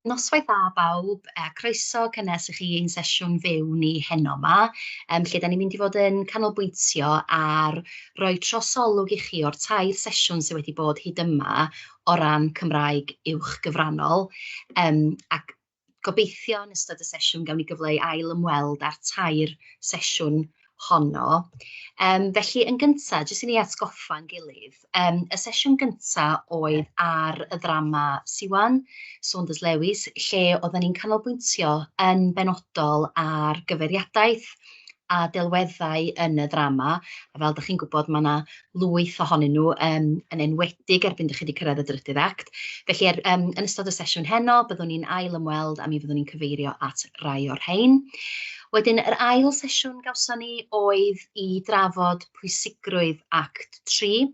Noswaith dda bawb, croeso cynnes i chi i'n sesiwn fyw ni heno 'ma, lle 'dan ni'n mynd i fod yn canolbwyntio ar roi trosolwg i chi o'r tair sesiwn sydd wedi bod hyd yma o ran Cymraeg uwch gyfrannol, ac gobeithio yn ystod y sesiwn gawn ni gyfle i ail ymweld â'r tair sesiwn honno. Felly yn gynta, jyst i ni atgoffa'n gilydd, y sesiwn gynta oedd ar y ddrama Siwan, Saunders Lewis, lle oedden ni'n canolbwyntio yn benodol ar gyfeiriadaeth a delweddau yn y ddrama. A fel dach chi'n gwybod, mae 'na lwyth ohonyn nhw, yn enwedig erbyn dych chi wedi cyrraedd y drydydd act. Felly yn ystod y sesiwn heno, byddwn ni'n ail ymweld a mi fyddwn ni'n cyfeirio at rai o'r rhain. Wedyn, yr ail sesiwn gawson ni oedd i drafod pwysigrwydd Act 3,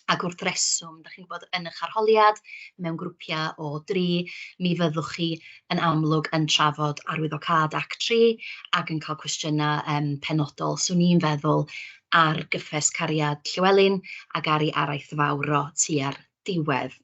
ac wrth reswm, dach chi'n gwybod, yn eich arholiad, mewn grwpiau o dri, mi fyddwch chi yn amlwg yn trafod arwyddocâd Act 3 ac yn cael cwestiynau penodol, 'swn i'n feddwl, ar gyffes cariad Llywelyn ac ar ei araith fawr o tua'r diwedd.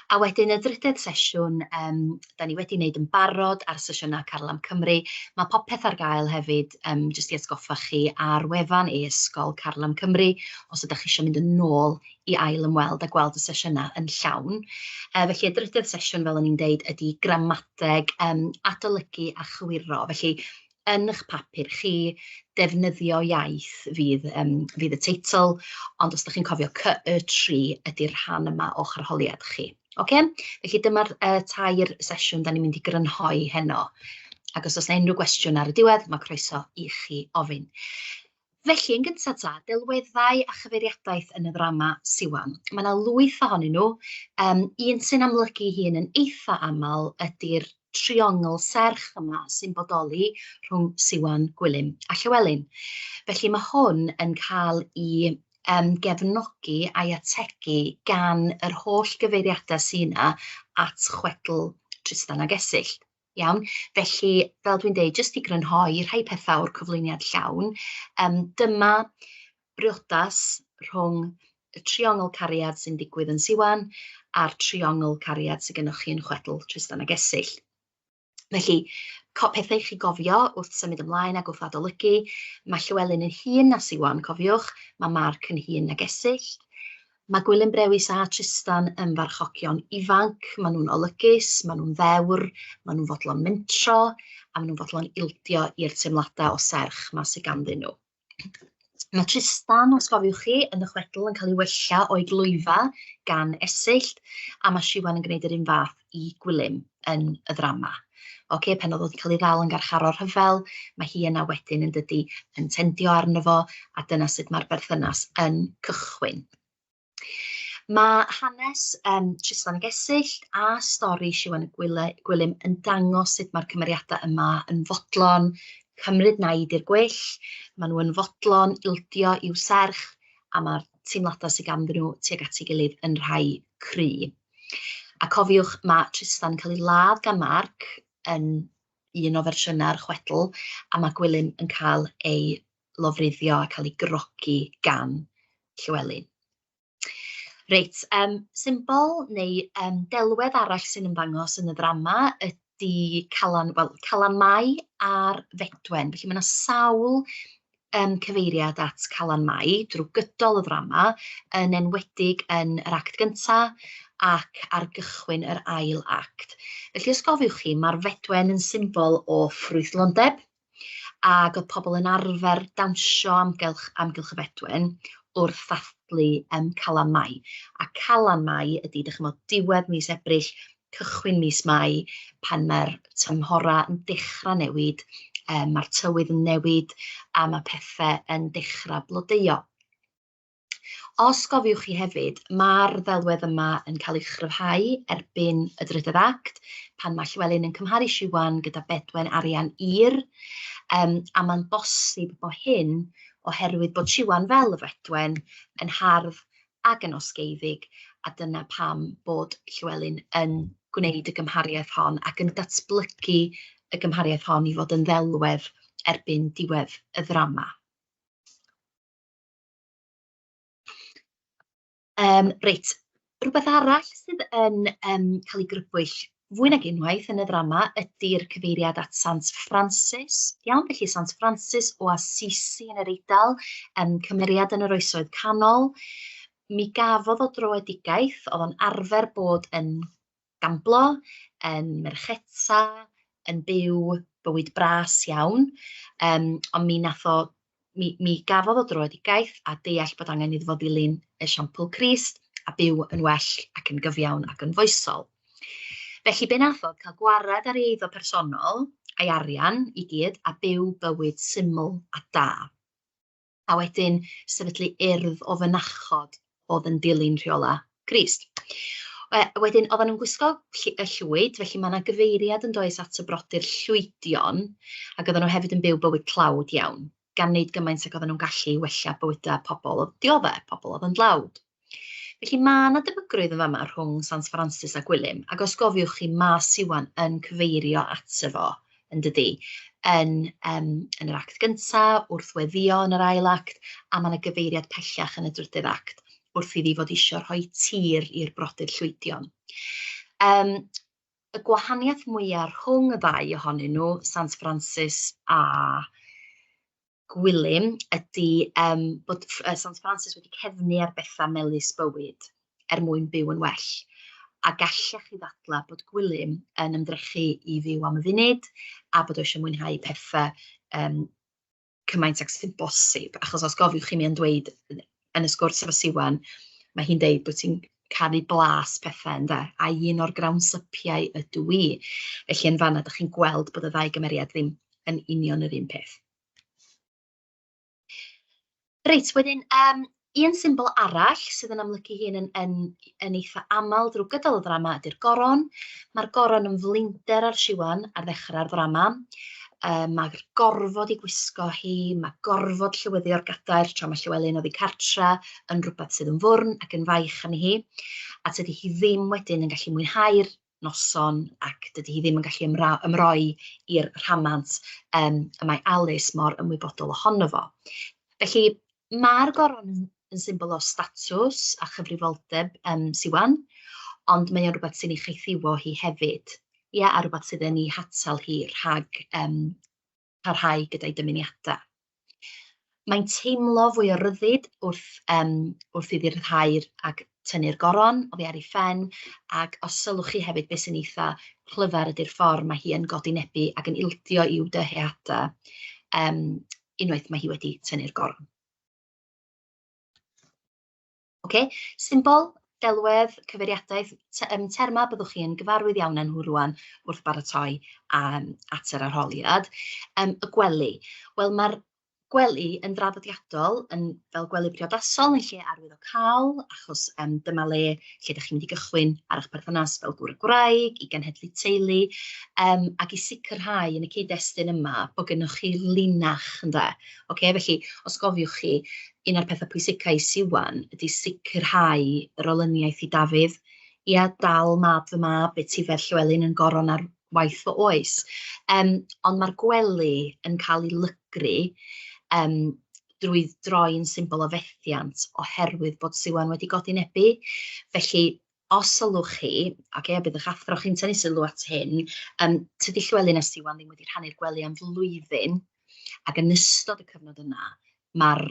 A wedyn y drydedd sesiwn, dan ni wedi wneud yn barod ar sesiynau Carlam Cymru. Mae popeth ar gael hefyd, jyst i atgoffa chi, ar wefan e-ysgol Carlam Cymru, os ydych chi eisiau mynd yn ôl i ail ymweld a gweld y sesiynau yn llawn. Felly y drydedd sesiwn, fel o'n i'n deud, ydy gramadeg, adolygu a chywiro. Felly yn eich papur chi, defnyddio iaith fydd y teitl, ond os ydych chi'n cofio, CY3 ydy'r rhan yma o'ch arholiad chi. Ocê? Felly dyma'r tair sesiwn dan ni'n mynd i grynhoi heno. Ac os oes 'na unrhyw gwestiwn ar y diwedd, mae croeso i chi ofyn. Felly, yn gyntaf ta, delweddau a chyfeiriadaeth yn y ddrama Siwan. Mae 'na lwyth ohonyn nhw. Un sy'n amlygu ei hun yn eitha aml ydy'r triongl serch yma sy'n bodoli rhwng Siwan, Gwilym a Llywelyn. Felly mae hwn yn cael ei gefnogi a'i ategu gan yr holl gyfeiriadau sy' 'na at chwedl Trystan ag Esyllt. Iawn? Felly, fel dwi'n deud, jyst i grynhoi rhai pethau o'r cyflwyniad llawn, dyma briodas rhwng y triongl cariad sy'n digwydd yn Siwan a'r triongl cariad sydd gennych chi yn chwedl Trystan ag Esyllt. Felly, pethau i chi gofio wrth symud ymlaen ac wrth adolygu, mae Llywelyn yn hŷn na Siwan, cofiwch, mae Marc yn hŷn nag Esyllt. Mae Gwilym Brewis a Trystan yn farchogion ifanc, maen nhw'n olygus, maen nhw'n ddewr, maen nhw'n fodlon mentro, a maen nhw'n fodlon ildio i'r teimladau o serch 'ma sydd ganddyn nhw. Mae Trystan, os gofiwch chi, yn y chwedl yn cael ei wella o'i glwyfa gan Esyllt, a mae Siwan yn gwneud yr un fath i Gwilym yn y ddrama. Ocê, pan oedd o 'di cael ei ddal yn garcharor rhyfel, mae hi yna wedyn yn dydi, yn tendio arno fo, a dyna sut mae'r berthynas yn cychwyn. Mae hanes Trystan ag Esyllt a stori Siwan y Gwyle, Gwilym yn dangos sut mae'r cymeriadau yma yn fodlon cymryd naid i'r gwyll, maen nhw yn fodlon ildio i'w serch, a mae'r teimladau sydd ganddyn nhw tuag at ei gilydd yn rhai cry. A cofiwch, mae Trystan yn cael ei ladd gan Marc yn un o fersiynau'r chwedl, a mae Gwilym yn cael ei lofruddio a cael ei grogi gan Llywelyn. Reit, symbol neu delwedd arall sy'n ymddangos yn y ddrama ydy Calan, wel, Calan Mai a'r Fedwen. Felly mae yna sawl cyfeiriad at Calan Mai drwy gydol y ddrama, yn enwedig yn yr act gynta ac ar gychwyn yr ail act. Felly os gofiwch chi, mae'r fedwen yn symbol o ffrwythlondeb, ac oedd pobl yn arfer dawnsio amgylch y fedwen wrth ddathlu Calan Mai. A Calan Mai ydy, dych chimod, diwedd mis Ebrill, cychwyn mis Mai, pan mae'r tymhorau yn dechrau newid, mae'r tywydd yn newid a mae pethau yn dechrau blodeuo. Os gofiwch chi hefyd, mae'r ddelwedd yma yn cael ei chryfhau erbyn y drydedd act, pan mae Llywelyn yn cymharu Siwan gyda Bedwen Arian Ir, a mae'n bosib bod hyn oherwydd bod Siwan fel y Fedwen yn hardd ac yn osgeiddig, a dyna pam bod Llywelyn yn gwneud y gymhariaeth hon ac yn datblygu y gymhariaeth hon i fod yn ddelwedd erbyn diwedd y ddrama. Reit, rhywbeth arall sydd yn cael ei grybwyll fwy nag unwaith yn y ddrama ydy'r cyfeiriad at Sant Francis. Iawn, felly Sant Francis o Assisi yn yr Eidal, cymeriad yn yr Oesoedd Canol. Mi gafodd o droedigaeth, oedd o'n arfer bod yn gamblo, yn mercheta, yn byw bywyd bras iawn, ond mi nath o, mi, mi gafodd o droedigaeth a deall bod angen iddo fo ddilyn esiampl Crist a byw yn well ac yn gyfiawn ac yn foesol. Felly be nath o, cael gwared ar ei eiddo personol a'i arian i gyd a byw bywyd syml a da. A wedyn sefydlu urdd o fynachod oedd yn dilyn rheola Crist. Wedyn, oedden nhw'n gwisgo y llwyd, felly mae yna gyfeiriad yn does at y brodyr llwydion, ac oedden nhw hefyd yn byw bywyd tlawd iawn, gan wneud gymaint ag oedden nhw'n gallu i wella bywydau pobl oedd dioddef, pobl oedd yn dlawd. Felly mae yna debygrwydd yn fama rhwng Sant Francis a Gwilym, ac os gofiwch chi, mae Siwan yn cyfeirio ato fo, yn dydi, yn, um, yn yr act gyntaf, wrth weddio yn yr ail act, a mae yna gyfeiriad pellach yn y drydydd act, wrth iddi fod eisiau rhoi tir i'r brodyr llwydion. Um, y gwahaniaeth mwyaf rhwng y ddau ohonyn nhw, Sant Francis a Gwilym, ydy bod Sant Francis wedi cefnu ar bethau melys bywyd er mwyn byw yn well. A gallech chi ddadlau bod Gwilym yn ymdrechu i fyw am y funud a bod o eisiau mwynhau pethau cymaint ag sy'n bosib, achos os gofiwch chi mi yn dweud yn y sgwrs efo Siwan, mae hi'n deud bod ti'n caru blas pethau ynde, a un o'r grawnsypiau ydw i. Felly yn fanna, dych chi'n gweld bod y ddau gymeriad ddim yn union yr un peth. Reit, wedyn, un symbol arall sydd yn amlygu hun yn, yn, yn eitha aml drwy gydol y ddrama ydy'r goron. Mae'r goron yn flinder ar Siwan ar ddechrau'r ddrama. Mae'r gorfod i gwisgo hi, mae gorfod llywyddio'r gadair tra mae Llywelyn oddi cartra yn rhywbeth sydd yn fwrn ac yn faich arni hi. A tydi hi ddim wedyn yn gallu mwynhau'r noson ac dydy hi ddim yn gallu ymroi i'r rhamant y mae Alice mor ymwybodol ohono fo. Felly mae'r goron yn, yn symbol o statws a chyfrifoldeb Siwan, ond mae o'n rhywbeth sy'n ei chaethiwo hi hefyd. Ia, a rhywbeth sydd yn ei hatal hi rhag parhau gyda'i dymuniadau. Mae'n teimlo fwy o ryddid wrth, wrth iddi ryddhau'r ac tynnu'r goron oddi ar ei phen, ac os sylwch chi hefyd beth sy'n eitha clyfar ydy'r ffordd mae hi yn godinebu ac yn ildio i'w dyheadau unwaith mae hi wedi tynnu'r goron. Oce, symbol, delwedd, cyfeiriadaeth, termau byddwch chi yn gyfarwydd iawn â nhw rŵan wrth baratoi at yr arholiad. Y gwely. Wel, mae'r gwely yn draddodiadol yn fel gwely priodasol yn lle arwyddocaol, achos dyma le lle ydych chi'n mynd i gychwyn ar eich perthynas fel gŵr a gwraig, i genhedlu teulu, ac i sicrhau yn y cyd-destun yma bod gennych chi linach, ynde. Oce, felly, os gofiwch chi, un o'r pethau pwysica i Siwan ydy sicrhau yr olyniaeth i Dafydd. Ia, dal mab fy mab, etifedd Llywelyn yn goron ar waith fy oes. Ond mae'r gwely yn cael ei lygru drwy droi'n symbol o fethiant oherwydd bod Siwan wedi godinebu. Felly, os sylwch chi, ac e, bydd eich athro chi'n tynnu sylw at hyn, tydi Llywelyn a Siwan ddim wedi rhannu'r gwely am flwyddyn, ac yn ystod y cyfnod yna, mae'r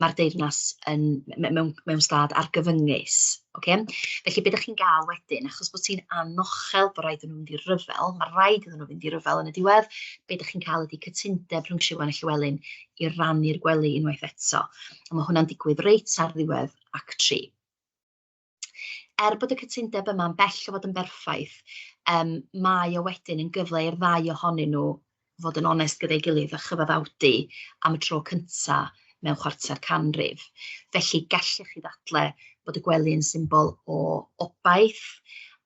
mae'r deyrnas yn, mewn stad argyfyngus. Okay? Felly, be ydych chi'n gael wedyn, achos bod ti'n anochel bod rhaid iddyn nhw fynd i ryfel, mae rhaid iddyn nhw fynd i ryfel yn y diwedd, be ydych chi'n cael ydy cytundeb rhwng Siwan a Llywelyn i rannu'r gwely unwaith eto. A mae hwnna'n digwydd reit ar ddiwedd act 3. Er bod y cytundeb yma'n bell o fod yn berffaith, mae o wedyn yn gyfle i'r ddau ohonyn nhw fod yn onest gyda'i gilydd a chyfaddawdu am y tro cynta mewn chwarter canrif. Felly gallech chi ddadle bod y gwely yn symbol o obaith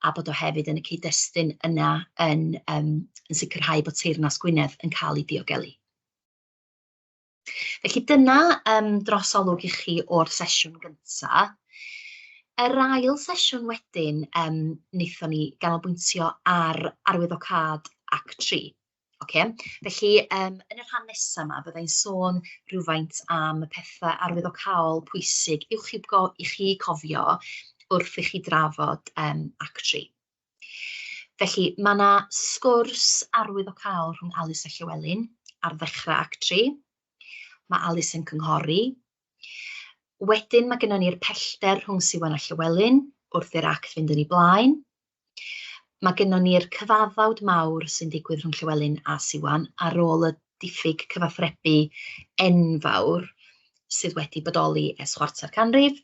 a bod o hefyd yn y cyd-destun yna yn, yn sicrhau bod teyrnas Gwynedd yn cael ei diogelu. Felly dyna drosolwg i chi o'r sesiwn gynta. Yr ail sesiwn wedyn, wnaethon ni ganolbwyntio ar arwyddocâd Act 3. Ocê, felly yn y rhan nesaf yma, byddai'n sôn rhywfaint am y pethau arwyddocaol pwysig i'w chi, i chi cofio wrth i chi drafod Act 3. Felly, mae 'na sgwrs arwyddocaol rhwng Alys a Llywelyn ar ddechrau Act 3. Mae Alys yn cynghori. Wedyn mae gennym ni'r pellter rhwng Siwan a Llywelyn wrth i'r act fynd yn ei blaen. Mae gennym ni'r cyfaddawd mawr sy'n digwydd rhwng Llywelyn a Siwan ar ôl y diffyg cyfathrebu enfawr sydd wedi bodoli ers chwarter canrif.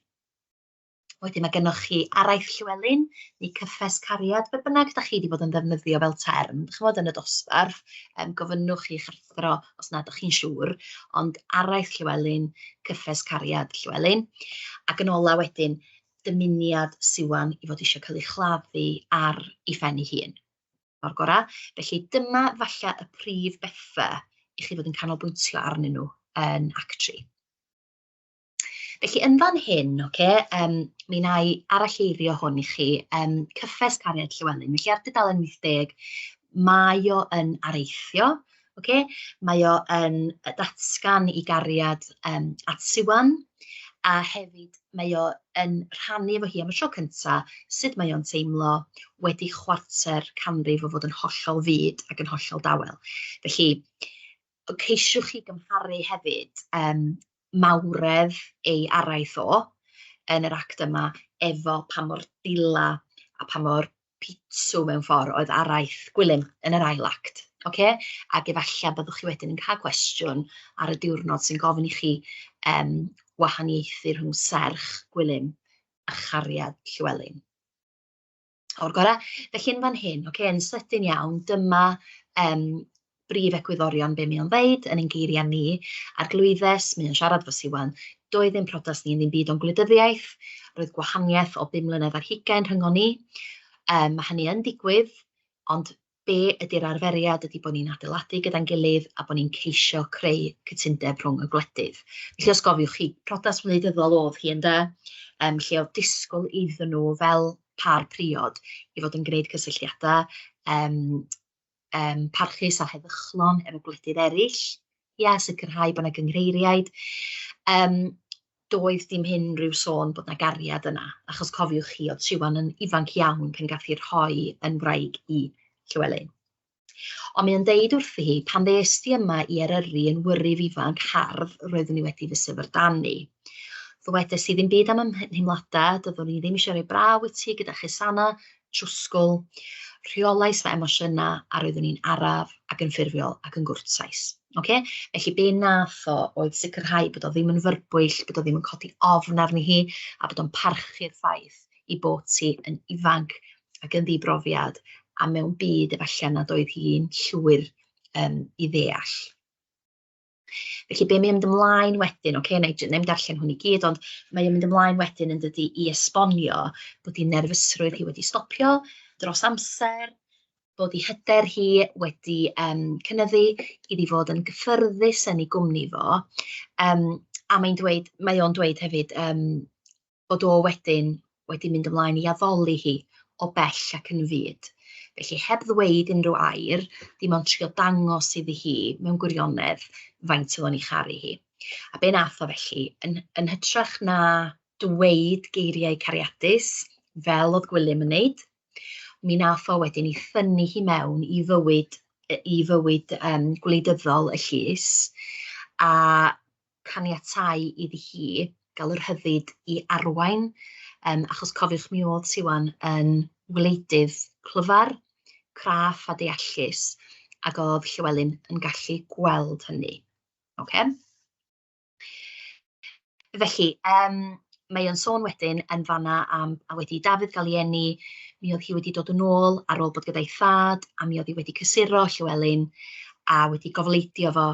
Wedyn mae gennoch chi araith Llywelyn neu cyffes cariad, be bynnag da chi wedi bod yn ddefnyddio fel term, dach chimod, yn y dosbarth, gofynnwch i'ch athro os nad ydych chi'n siŵr, ond araith Llywelyn, cyffes cariad Llywelyn. Ac yn ola wedyn, dymuniad Siwan i fod eisiau cael ei chladdu ar ei phen ei hun. O'r gorau. Felly dyma falle y prif bethau i chi fod yn canolbwyntio arnyn nhw yn Act 3. Felly yn fan hyn, ocê, mi wna i aralleirio hwn i chi, Cyffes Cariad Llywelyn. Felly ar dudalen 80, mae o yn areithio, ocê, mae o yn datgan ei gariad at Siwan, a hefyd mae o yn rhannu efo hi am y tro cynta sut mae o'n teimlo wedi chwarter canrif o fod yn hollol fud ac yn hollol dawel. Felly, ceisiwch chi gymharu hefyd mawredd ei araith o yn yr act yma efo pa mor dila a pa mor pitw mewn ffordd oedd araith Gwilym yn yr ail act. Ocê? Ac efallai byddwch chi wedyn yn cael cwestiwn ar y diwrnod sy'n gofyn i chi wahaniaethu rhwng serch Gwilym a chariad Llywelyn. O'r gorau. Felly yn fan hyn, ocê, yn sydyn iawn, dyma brif egwyddorion be mae o'n ddeud yn ein geiriau ni. Arglwyddes, mae o'n siarad efo Siwan, doedd ein priodas ni yn ddim byd ond gwleidyddiaeth, roedd gwahaniaeth o bum mlynedd ar hugain rhyngon ni. Mae hynny yn digwydd, ond be ydy'r arferiad ydy bod ni'n adeiladu gyda'n gilydd a bod ni'n ceisio creu cytundeb rhwng y gwledydd. Felly os gofiwch chi, priodas wleidyddol oedd hi ynde, lle oedd disgwyl iddyn nhw fel pâr priod i fod yn gwneud cysylltiadau parchus a heddychlon efo gwledydd eraill, ia, sicrhau bod 'na gynghreiriaid. Doedd dim unrhyw sôn bod 'na gariad yna, achos cofiwch chi, oedd Siwan yn ifanc iawn pan gath hi rhoi yn wraig i Llywelyn. Ond mae o'n deud wrthi hi, pan ddes di yma i Eryri yn wyryf ifanc hardd, roeddwn i wedi fy syfrdanu. Ddwedes i ddim byd am 'y nheimladau, doeddwn i ddim eisiau rhoi braw i ti gyda chusana, trwsgl. Rheolais fy emosiynau a roeddwn i'n araf ac yn ffurfiol ac yn gwrtais. Ocê? Felly be wnaeth o oedd sicrhau bod o ddim yn fyrbwyll, bod o ddim yn codi ofn arni hi, a bod o'n parchu'r ffaith ei bod hi yn ifanc ac yn ddibrofiad a mewn byd efallai nad oedd hi'n llwyr i ddeall. Felly be mae'n mynd ymlaen wedyn, ocê, wna i wna i'm darllen hwn i gyd, ond mae o'n mynd ymlaen wedyn yn dydi i esbonio bod ei nerfusrwydd hi wedi stopio dros amser, bod ei hyder hi wedi cynyddu, iddi fod yn gyffyrddus yn ei gwmni fo. A mae'n dweud, mae o'n dweud hefyd bod o wedyn wedi mynd ymlaen i addoli hi o bell ac yn fud. Felly heb ddweud unrhyw air, dim ond trio dangos iddi hi mewn gwirionedd faint oedd o'n ei charu hi. A be nath o felly, yn hytrach na dweud geiriau cariadus, fel oedd Gwilym yn wneud, mi nath o wedyn ei thynnu hi mewn i fywyd gwleidyddol y llys, a caniatáu iddi hi gael yr rhyddid i arwain, achos cofiwch mi oedd Siwan yn wleidydd clyfar, craff a deallus, ac oedd Llywelyn yn gallu gweld hynny. Ocê? Felly, mae o'n sôn wedyn yn fanna am, a wedi i Dafydd gael ei eni, mi oedd hi wedi dod yn ôl ar ôl bod gyda'i thad, a mi oedd hi wedi cysuro Llywelyn a wedi gofleidio fo,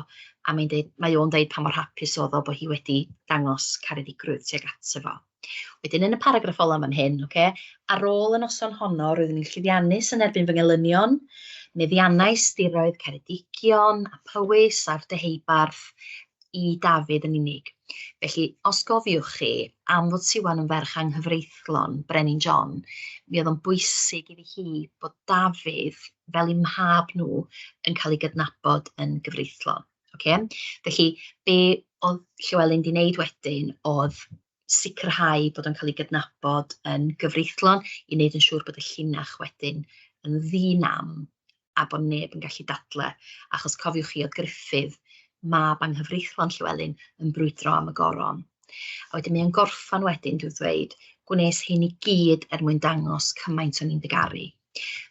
a mae'n deud, mae o'n deud pa mor hapus oedd o bod hi wedi dangos caredigrwydd tuag ato fo. Wedyn yn y paragraff ola fan hyn, ocê, ar ôl y noson honno, roeddwn i'n llwyddiannus yn erbyn fy ngelynion, meddiannais diroedd Ceredigion a Powys a'r Deheubarth i Dafydd yn unig. Felly, os gofiwch chi, am fod Siwan yn ferch anghyfreithlon, Brenin John, mi oedd o'n bwysig iddi hi bod Dafydd, fel eu mhab nhw, yn cael ei gydnabod yn gyfreithlon. Ocê? Felly, be oedd Llywelyn 'di wneud wedyn oedd sicrhau bod o'n cael ei gydnabod yn gyfreithlon i wneud yn siŵr bod y llinach wedyn yn ddi-nam a bod neb yn gallu dadle, achos cofiwch chi oedd Gruffydd, mab anghyfreithlon Llywelyn, yn brwydro am y goron. A wedyn mae o'n gorffan wedyn drwy ddweud, gwnes hyn i gyd er mwyn dangos cymaint o'n i'n dy garu.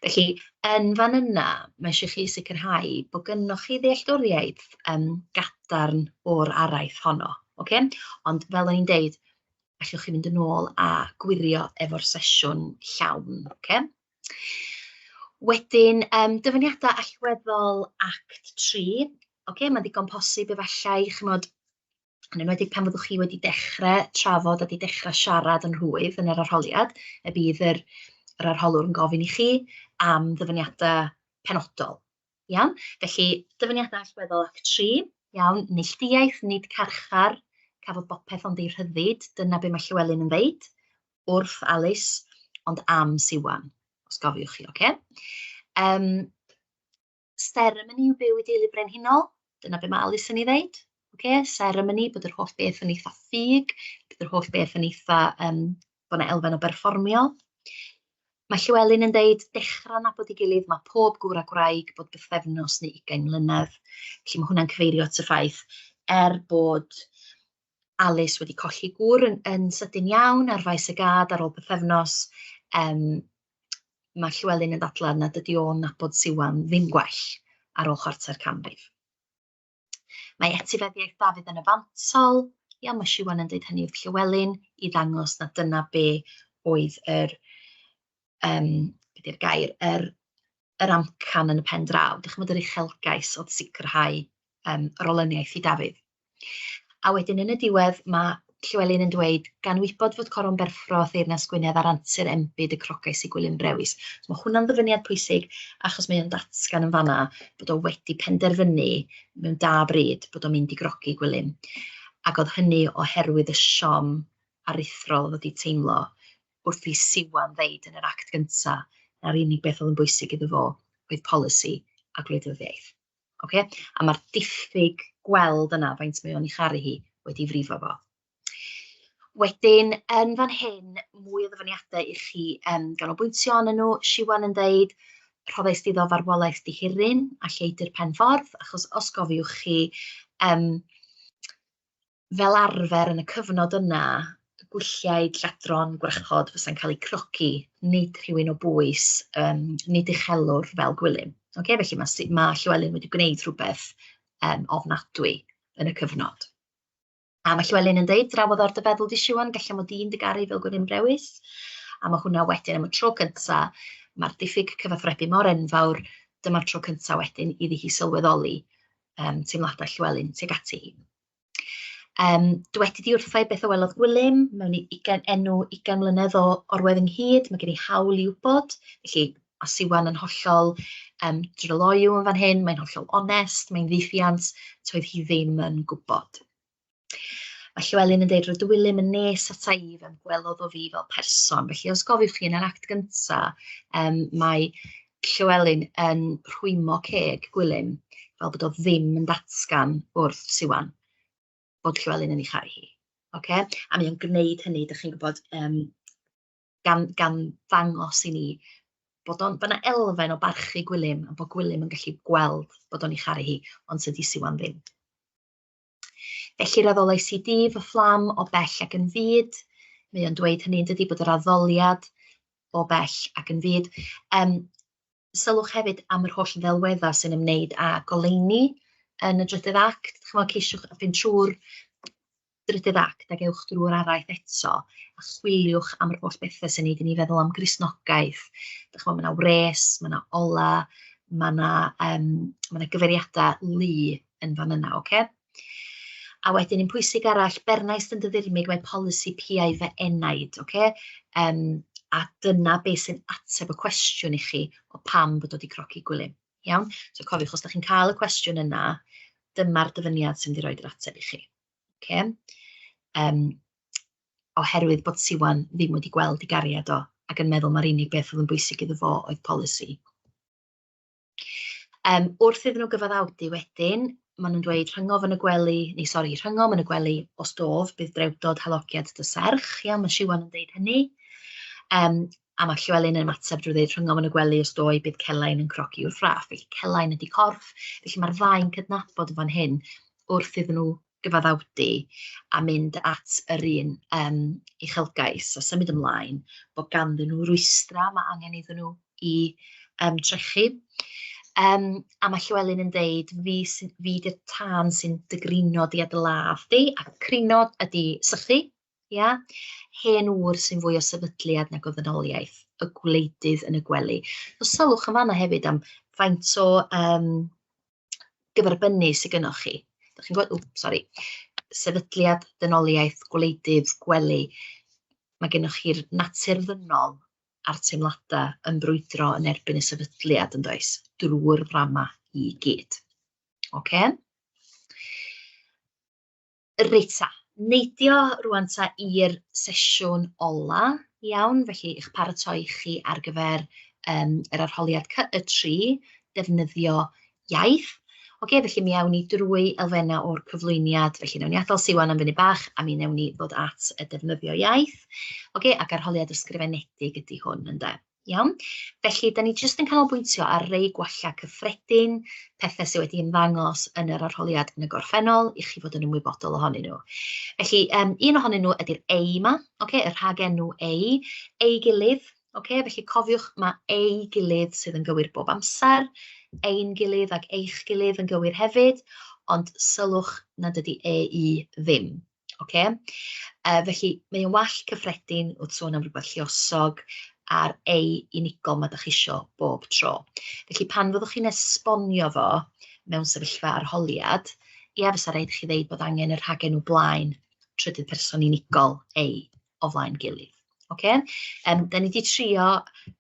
Felly, yn fan yna, mae eisiau chi sicrhau bod gynnoch chi ddealltwriaeth gadarn o'r araith honno, ocê? Ond fel o'n i'n deud, allwch chi fynd yn ôl a gwirio efo'r sesiwn llawn, ocê? Wedyn, dyfyniadau allweddol Act 3, ocê, mae'n ddigon posib efallai, chimod, yn enwedig pan fyddwch chi wedi dechrau trafod a 'di dechrau siarad yn rhwydd yn yr arholiad, y bydd yr yr arholwr yn gofyn i chi am ddyfyniadau penodol. Iawn? Felly, dyfyniadau allweddol Act 3, iawn, neilltuaeth, nid carchar, cafodd bopeth ond ei rhyddid, dyna be mae Llywelyn yn ddeud wrth Alys, ond am Siwan, os gofiwch chi, ocê? Seremoni yw byw i deulu brenhinol, dyna be mae Alys yn ei ddeud. Ocê, seremoni, bod yr holl beth yn eitha ffug, bod yr holl beth yn eitha, bod 'na elfen o berfformio. Mae Llywelyn yn deud, dechrau nabod ei gilydd, mae pob gŵr a gwraig bod bythefnos neu ugain mlynedd. Felly mae hwnna'n cyfeirio at y ffaith, er bod Alys wedi colli gŵr yn sydyn iawn ar faes y gad ar ôl pythefnos, mae Llywelyn yn dadlau nad ydy o'n nabod Siwan ddim gwell ar ôl chwarter canrif. Mae etifeddiaeth Dafydd yn y fantol, ia, mae Siwan yn dweud hynny wrth Llywelyn i ddangos na dyna be oedd yr, be di'r gair, yr amcan yn y pen draw. Dych chimod yr uchelgais oedd sicrhau yr olyniaeth i Dafydd. A wedyn yn y diwedd mae Llywelyn yn dweud, gan wybod fod coron Berffro a Theyrnas Gwynedd ar antur enbyd y crogais i Gwilym Brewis. So mae hwnna'n ddyfyniad pwysig achos mae o'n datgan yn fanna bod o wedi penderfynu mewn da bryd bod o'n mynd i grogi Gwilym. Ac oedd hynny oherwydd y siom aruthrol oedd wedi teimlo wrth i Siwan ddeud yn yr act gynta na'r unig beth oedd yn bwysig iddo fo oedd polisi a gwleidyddiaeth. Ocê? A mae'r diffyg gweld yna, faint mae o'n ei charu hi, wedi frifo fo. Wedyn, yn fan hyn, mwy o ddyfyniadau i chi ganolbwyntio arnyn nhw. Siwan yn deud, rhoddais iddo farwolaeth dihiryn a lleidr pen ffordd, achos os gofiwch chi, fel arfer yn y cyfnod yna, gwylliaid, lladron, gwrachod fysa'n cael eu crogi, nid rhywun o bwys, nid uchelwr fel Gwilym. Ocê, felly mae Llywelyn wedi gwneud rhywbeth ofnadwy yn y cyfnod. A mae Llywelyn yn deud, drawodd ar dy feddwl di Siwan, gallai mod i'n dy garu fel Gwilym Brewis. A mae hwnna wedyn am y tro cynta, mae'r diffyg cyfathrebu mor enfawr, dyma'r tro cynta wedyn iddi hi sylweddoli teimladau Llywelyn tuag ati hi. Dywedi di wrtha i beth a welodd Gwilym mewn enw 20 mlynedd o orwedd ynghyd, mae gen i hawl i wybod. Felly, a Siwan yn hollol dryloyw yn fan hyn, mae'n hollol onest, mae'n ddiffiant, toedd hi ddim yn gwybod. Mae Llywelyn yn deud, roedd Gwilym yn nes ata i fe'm gwelodd o fi fel person. Felly, os gofiwch chi yn yr act gynta, mae Llywelyn yn rhwymo ceg Gwilym fel bod o ddim yn datgan wrth Siwan bod Llywelyn yn ei charu hi. Ocê? A mae o'n gwneud hynny, dach chi'n gwybod, gan ddangos i ni bod o'n, bod 'na elfen o barchu Gwilym a bod Gwilym yn gallu gweld bod o'n ei charu hi, ond tydi Siwan ddim. Felly'r addolais i di, fy fflam, o bell ac yn fud. Mae o'n dweud hynny yn dydi, bod yr addoliad o bell ac yn fud. Sylwch hefyd am yr holl ddelweddau sy'n ymwneud â goleuni yn y drydydd act. Chimod, ceisiwch fynd trwy'r drydydd act ac ewch drwy'r araith eto a chwiliwch am yr holl bethau sy'n neud i ni feddwl am Gristnogaeth. Dach chimod, mae 'na wres, mae 'na ola, mae 'na gyfeiriadau lu yn fan yna, ocê? A wedyn un pwysig arall, Bernays yn dy ddirmyg, mae polisi piau fy enaid, ocê? A dyna beth sy'n ateb y cwestiwn i chi o pam bod o wedi crogi Gwilym, iawn? So cofiwch, os dach chi'n cael y cwestiwn yna, dyma'r dyfyniad sy'n mynd i roid yr ateb i chi. Ocê? Oherwydd bod Siwan ddim wedi gweld ei gariad o ac yn meddwl mai'r unig beth oedd yn bwysig iddo fo oedd polisi. Wrth iddyn nhw gyfaddawdu wedyn, maen nhw'n dweud rhyngof yn y gwely, neu sori, rhyngom yn y gwely os dof, bydd drewdod halogiad dy serch. Ia, mae Siwan yn dweud hynny. A mae Llywelyn yn ymateb drwy ddeud rhyngom yn y gwely os doi bydd celain yn crogi wrth raff. Felly celain ydy corff, felly mae'r ddau'n cydnabod yn fan hyn wrth iddyn nhw gyfaddawdu a mynd at yr un uchelgais a symud ymlaen, bod ganddyn nhw rwystrau mae angen iddyn nhw i trechu. A mae Llywelyn yn deud, fi, sy, fi di'r tân sy'n dy grino di a dy ladd di, a crino ydy sychu, ia? Hen ŵr sy'n fwy o sefydliad nag o ddynoliaeth, y gwleidydd yn y gwely. So sylwch yn fanna hefyd am faint o gyferbynnu sydd gennych chi. Dach chi'n gweld, wp, sori, sefydliad, dynoliaeth, gwleidydd, gwely. Mae gennych chi'r natur ddynol a'r teimladau yn brwydro yn erbyn y sefydliad, yn does, drwy'r ddrama i gyd. Ocê? Reit ta, neidio rŵan ta i'r sesiwn ola, iawn, felly i'ch paratoi chi ar gyfer yr arholiad CY3, defnyddio iaith. Oce, felly mi awn ni drwy elfennau o'r cyflwyniad, felly wnawn ni adael Siwan am funud bach a mi wnawn ni ddod at y defnyddio iaith. Oce, ac arholiad ysgrifenedig ydy hwn, ynde. Iawn? Felly, da ni jyst yn canolbwyntio ar rei gwallau cyffredin, pethau sydd wedi ymddangos yn yr arholiad yn y gorffennol, i chi fod yn ymwybodol ohonyn nhw. Felly, un ohonyn nhw ydy'r ei 'ma, ocê, y rhagenw ei, ei gilydd, ocê, felly cofiwch ma' ei gilydd sydd yn gywir bob amser, ein gilydd ac eich gilydd yn gywir hefyd, ond sylwch nad ydy eu ddim. Ocê? Felly, mae o'n wall cyffredin wrth sôn am rywbeth lluosog a'r ei unigol ma' dach chi isio bob tro. Felly, pan fyddwch chi'n esbonio fo mewn sefyllfa arholiad, ia, fysa raid i chi ddeud bod angen y rhagenw blaen trydydd person unigol ei o flaen gilydd. Ocê? Dan ni 'di trio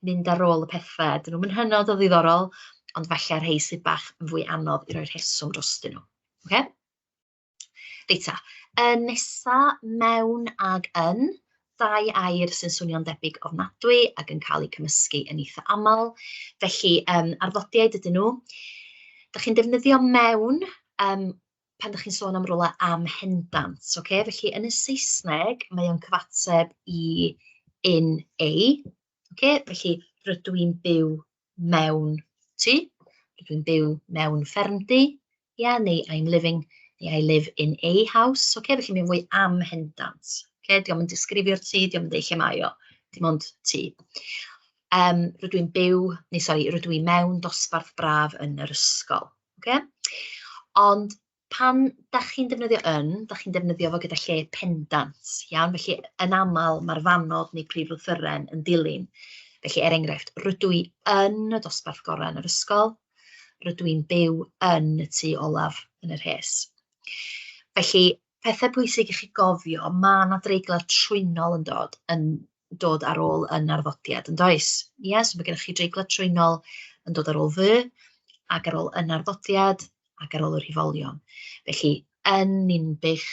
mynd ar ôl y pethe, 'dyn nhw'm yn hynod o ddiddorol, ond falle rhei sydd bach yn fwy anodd i roi rheswm drostyn nhw. Ocê? Reit ta, y nesa mewn ag yn, dau air sy'n swnio'n debyg ofnadwy ac yn cael eu cymysgu yn eitha aml. Felly, arddodiaid ydyn nhw. Dach chi'n defnyddio mewn pan dach chi'n sôn am rywle amhendant, ocê? Felly, yn y Saesneg, mae o'n cyfateb i in a, ocê? Felly, rydw i'n byw mewn tŷ, rydw i'n byw mewn ffermdy, ia, neu I'm living, neu I live in a house, ocê, felly mae'n fwy amhendant, ocê, dio'm yn disgrifio'r tŷ, dio'm yn deud lle mae o, dim ond tŷ. Rydw i'n byw, neu sori, rydw i mewn dosbarth braf yn yr ysgol, ocê? Ond pan dach chi'n defnyddio yn, dach chi'n defnyddio fo gyda lle pendant, iawn? Felly, yn aml, mae'r fannod neu prif lythyren yn dilyn. Felly, er enghraifft, rydw i yn y dosbarth gorau yn yr ysgol, rydw i'n byw yn y tŷ olaf yn y rhes. Felly, pethau pwysig i chi gofio, mae 'na dreiglad trwynol yn dod yn dod ar ôl yn arddodiad, yn does? Ie, so mae gennych chi dreiglad trwynol yn dod ar ôl fy, ac ar ôl yn arddodiad, ac ar ôl y rhifolion. Felly, yn Ninbych,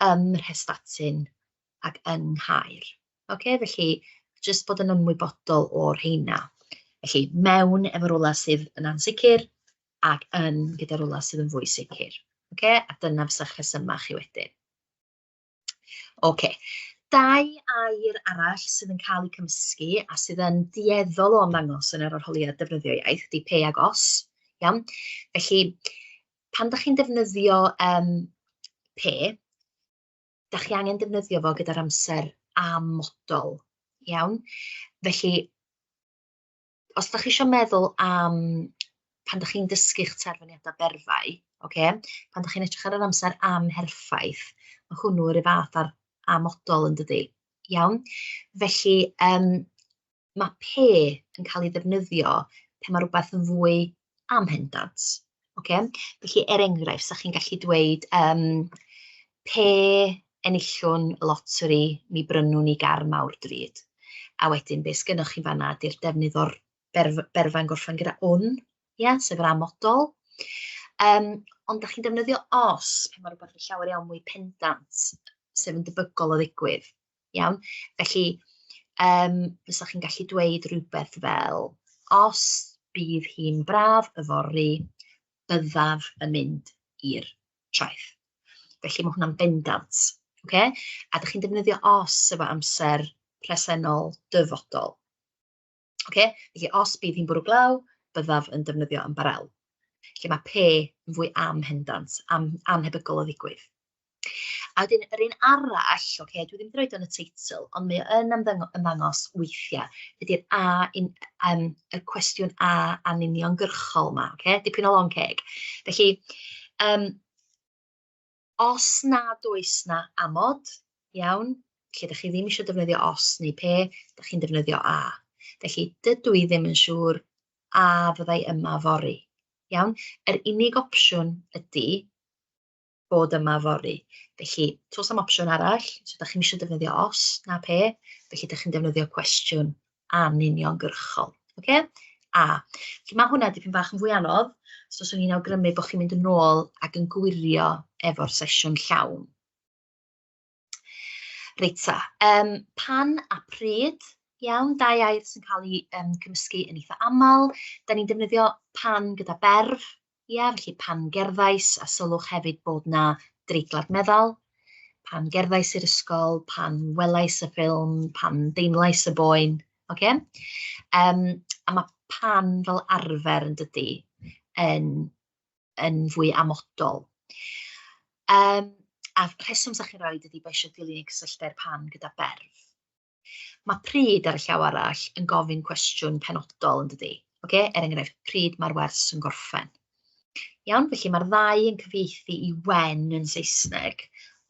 ym Mhrestatyn ac yng Nghaer. Ocê, felly jyst bod yn ymwybodol o'r rheina. Felly, mewn efo rywle sydd yn ansicr, ac yn gyda rywle sydd yn fwy sicr. Ocê, a dyna fysa'ch rhesymau chi wedyn. Ocê, dau air arall sydd yn cael eu cymysgu a sydd yn dueddol o ymddangos yn yr arholiad defnyddio iaith ydy pe ag os, iawn? Felly, pan dach chi'n defnyddio pe, dach chi angen defnyddio fo gyda'r amser amodol, iawn? Felly, os dach chi isio meddwl am pan dach chi'n dysgu'ch terfyniadau berfau, ocê, pan dach chi'n edrych ar yr amser amherffaith, ma' hwnnw yr un fath â'r amodol yn dydi? Iawn? Felly, ma' pe yn cael ei ddefnyddio pan ma' rywbeth yn fwy amhendant, ocê? Felly, er enghraifft, 'sa chi'n gallu dweud pe enillwn y loteri, mi brynwn i gar mawr drud. A wedyn be sgynnoch chi'n fan'na ydy'r defnydd o'r berfan gorffen gyda wn, ia, sef yr amodol. Ond dach chi'n defnyddio os pan ma' rywbeth yn llawer iawn mwy pendant, sef yn debygol o ddigwydd, iawn? Felly, fysa chi'n gallu dweud rhywbeth fel, os bydd hi'n braf yfory, byddaf yn mynd i'r traeth. Felly mae hwnna'n bendant, ocê? A dach chi'n defnyddio os efo amser presennol dyfodol. Oce? Felly os bydd hi'n bwrw glaw, byddaf yn defnyddio ymbarel. Lle mae pe yn fwy amhendant, am, anhebygol o ddigwydd. A wedyn yr un arall, oce, dwi ddim wedi roid o yn y teitl, ond mae o yn ymddangos weithiau, ydy'r a, un, y cwestiwn a anuniongyrchol 'ma, oce? Dipyn o lond ceg. Felly, os nad oes 'na amod, iawn, lle dach chi ddim eisiau defnyddio os neu pe, dach chi'n defnyddio a. Felly, dydw i ddim yn siŵr a fyddai yma fory, iawn? Yr unig opsiwn ydy bod yma fory. Felly, tos am opsiwn arall, so da chi'm eisiau defnyddio os na pe, felly da chi'n defnyddio cwestiwn anuniongyrchol. Oce? A. Felly mae hwnna dipyn bach yn fwy anodd, so swn i'n awgrymu bod chi'n mynd yn ôl ac yn gwirio efo'r sesiwn llawn. Reit ta, pan a pryd, iawn, dau air sy'n cael eu cymysgu yn eitha aml. Da ni'n defnyddio pan gyda berf, ia, felly pan gerddais, a sylwch hefyd bod 'na dreiglad meddal. Pan gerddais i'r ysgol, pan welais y ffilm, pan deimlais y boen, ocê? A ma' pan fel arfer, yn dydi, yn yn fwy amodol. A'r rheswm 'sa chi'n rhoid ydy bod eisiau dilyn y cysylltau'r pan gyda berf. Mae pryd ar y llaw arall yn gofyn cwestiwn penodol yn dydi? Ocê, er enghraifft, pryd mae'r wers yn gorffen? Iawn, felly mae'r ddau yn cyfieithu i when yn Saesneg,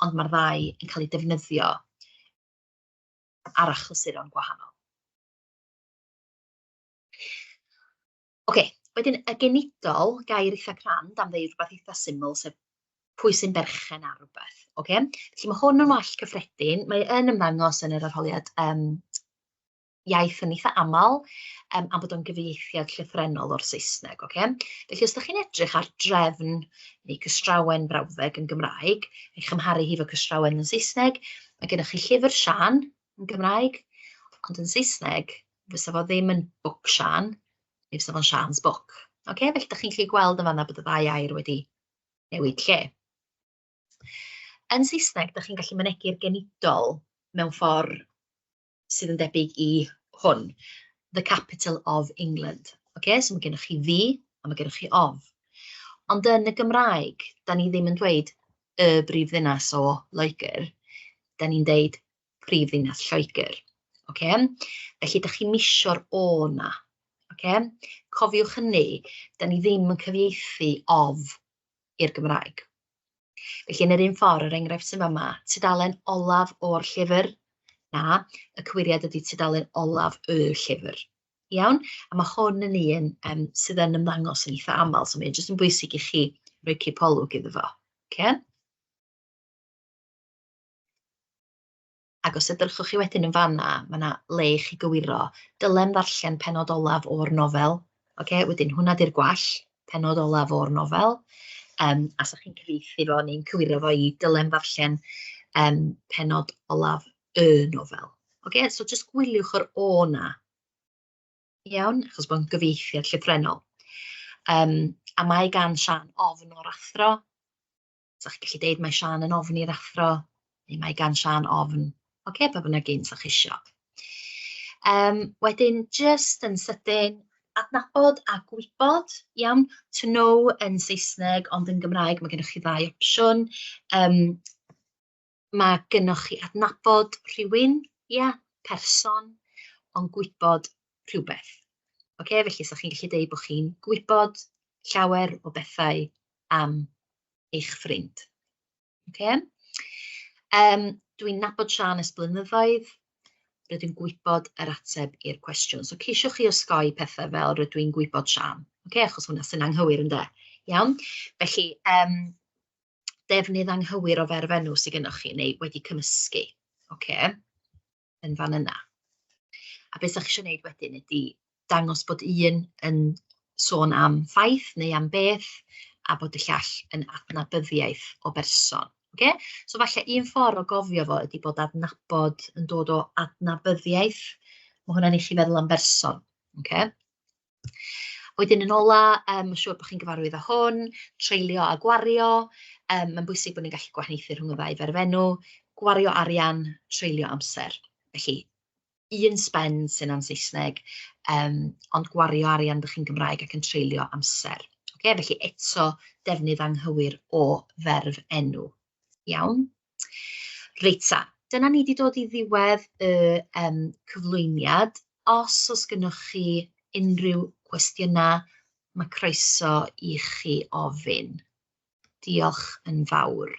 ond mae'r ddau yn cael eu defnyddio ar achlysuron gwahanol. Ocê, wedyn y genidol, gair eitha crand am ddeud rhywbeth eitha syml, sef pwy sy'n berchen ar rywbeth. Ocê? Felly mae hwn yn wall cyffredin, mae yn ymddangos yn yr arholiad iaith yn eitha aml, am bod o'n gyfieithiad llythrennol o'r Saesneg. Ocê? Felly os ydych chi'n edrych ar drefn neu cystrawen brawddeg yn Gymraeg, ei chymharu hi efo cystrawen yn Saesneg, mae gennych chi llyfr Siân yn Gymraeg, ond yn Saesneg, fysa fo ddim yn book Siân, neu fysa fo'n Siân's book. Ocê, felly dach chi'n gallu gweld yn fan'na bod y ddau air wedi newid lle. Yn Saesneg, dach chi'n gallu mynegi'r genidol mewn ffordd sydd yn debyg i hwn, the capital of England. Ocê, so mae gennych chi the a mae gennych chi of. Ond yn y Gymraeg, da ni ddim yn dweud y brif ddinas o Loegr, da ni'n deud prif ddinas Lloegr. Ocê? Felly, dach chi'n misio'r o 'na. Ocê? Cofiwch hynny, da ni ddim yn cyfieithu of i'r Gymraeg. Felly, yn yr un ffordd, yr enghraifft sy'n fama, tudalen olaf o'r llyfr, na, y cywiriad ydy tudalen olaf y llyfr. Iawn? A mae hwn yn un sydd yn ymddangos yn eitha aml, so mae'n jyst yn bwysig i chi roi cipolwg iddo fo. Ocê? Ac os edrychwch chi wedyn yn fan'na, ma' 'na le i chi gywiro. Dylem ddarllen pennod olaf o'r nofel. Ocê, wedyn hwnna 'di'r gwall, pennod olaf o'r nofel. A 'sa chi'n cyfieithu fo neu'n cywiro fo i dylem ddarllen pennod olaf y nofel. Ocê, so jyst gwyliwch yr o 'na. Iawn, achos bod o'n gyfieithiad llythrennol. A mae gan Siân ofn o'r athro. 'Sa chi'n gallu deud mae Siân yn ofni'r athro, neu mae gan Siân ofn. Ocê, pa bynnag un 'sa chi isio. Wedyn, jyst yn sydyn, adnabod a gwybod, iawn? To know yn Saesneg, ond yn Gymraeg mae gennych chi ddau opsiwn. Mae gennych chi adnabod rhywun, ia, person, ond gwybod rhywbeth. Ocê, felly 'sa chi'n gallu deud bod chi'n gwybod llawer o bethau am eich ffrind. Ocê? Dwi'n nabod Siân ers blynyddoedd, rydw i'n gwybod yr ateb i'r cwestiwn. So ceisiwch chi osgoi pethau fel rydw i'n gwybod Siân, ocê, achos hwnna sy'n anghywir ynde? Iawn? Felly, defnydd anghywir o ferfenw sydd gennych chi neu wedi cymysgu, ocê, yn fan yna. A beth 'sa chi isio wneud wedyn ydy dangos bod un yn sôn am ffaith neu am beth, a bod y llall yn adnabyddiaeth o berson. Ocê? So falle un ffordd o gofio fo ydy bod adnabod yn dod o adnabyddiaeth. Mae hwnna'n i chi feddwl am berson. Ocê? Wedyn yn ola, mae'n siŵr bod chi'n gyfarwydd â hwn, treulio a gwario. Mae'n bwysig bod ni'n gallu gwahaniaethu rhwng y ddau ferfenw, gwario arian, treulio amser. Felly, Un spend sy'n yn Saesneg, ond gwario arian dych chi'n Gymraeg ac yn treulio amser. Ocê, felly eto defnydd anghywir o ferf enw. Iawn? Reit ta, dyna ni 'di dod i ddiwedd y cyflwyniad. Os oes gennoch chi unrhyw gwestiynau, mae croeso i chi ofyn. Diolch yn fawr.